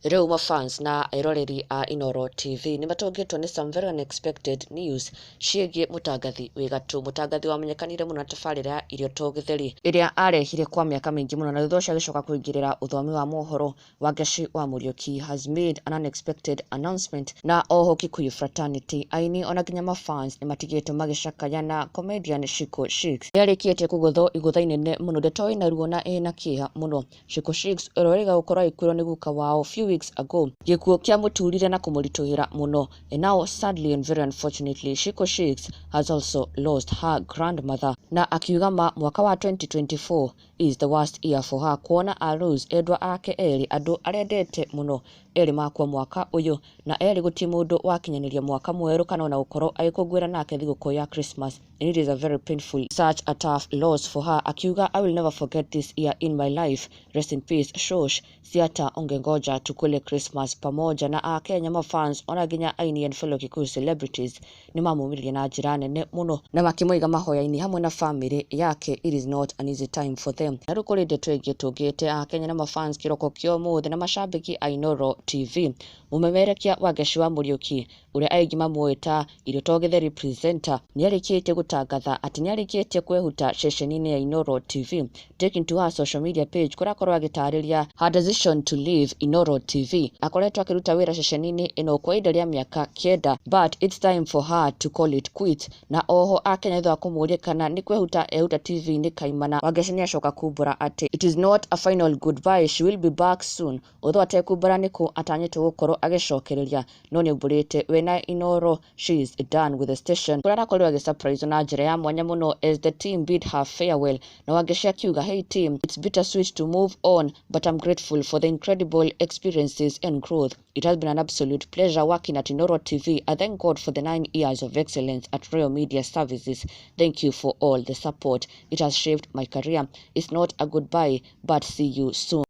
Rĩu mafans na eroreri a Inooro TV nĩ matũngĩtwo nĩ some very unexpected news ciĩgiĩ mũtangathi wĩ gatũ, mũtangathi wamenyekanire mũno na tabarĩra ya Irio to Gĩtheri ĩrĩa arehire kwa mĩaka mĩingĩ mũno na thutha ũcio agĩcoka kũingĩrĩra ũthomi wa mohoro. Wangeci wa Mũriũki has made an unexpected announcement, na oho Kikuyu fraternity, aini ona nginya mafans nĩ matigĩtwo magĩcakaya na comedian Shiko Shix nĩarĩkĩtie kũgũthwo igũtha inene mũno, ndeto ĩna ruo na ĩna kĩeha mũno. Shiko Shix ũrĩa ũrĩga gũkorwo agĩkuĩrwo nĩ guka wao few weeks ago, gĩkuũ kĩamũturire na kũmũritũhĩra mũno, and now sadly and very unfortunately Shiko Shix has also lost her grandmother, na akiuga ma mwaka wa 2024 is the worst year for her, kuona a lose endwa ake erĩ, andũ arendete mũno erĩ makua mwaka ũyũ, na erĩ gũtirĩ mũndũ wakinyanĩria mwaka mwerũ kana ona gũkorwo agĩkũngũĩra nake thigũkũ ya Christmas, and it is a very painful, such a tough loss for her. Akiuga, "I will never forget this year in my life. Rest in peace, shosh. Si hata ungengoja tukule Christmas pamoja." Na akenya mafans ona nginya aini and fellow Kikuyu celebrities nĩ mamumĩrire na njĩra nene mũno na makĩmũiga mahoya-inĩ hamwe na family yake. It is not an easy time for them. Na rĩu kũrĩ ndeto ĩngĩ tũngĩte akenya na mafans kĩroko kĩa ũmũthĩ na macambĩki a Inooro TV, mũmemerekia Wangeci wa Mũriũki ũrĩa aingĩ mamuoĩ ta Irio to Gĩtheri presenter nĩarĩkĩtie gũtangatha atĩ nĩarĩkĩtie kwehuta ceceni-inĩ ya Inooro TV. Taking to her social media page kũrĩa akorwo agĩtarĩria her decision to leave Inooro TV, akoretwo akĩruta wĩra ceceni-inĩ ĩno kwa ihinda rĩa mĩaka 9, but it's time for her to call it quits. Na oho akenya thutha wa kũmũria kana nĩ kwehuta ehuta TV-inĩ kaimana, Wangeci nĩacoka kumbũra atĩ it is not a final goodbye, she will be back soon, although atekumbũra nĩkũ atanyĩtwo gũkorwo agĩcokereria, no nĩaumbũrĩte we na Inooro she is done with the station, kũrĩa arakorirwo agĩsurprise na njĩra ya mwanya mũno as the team bid her farewell. Na Wangeci akiuga, "Hey team, it's bittersweet to move on, but I'm grateful for the incredible experiences and growth. It has been an absolute pleasure working at Inooro TV. I thank God for the 9 years of excellence at Royal Media Services. Thank you for all the support. It has shaped my career. It's not a goodbye, but see you soon."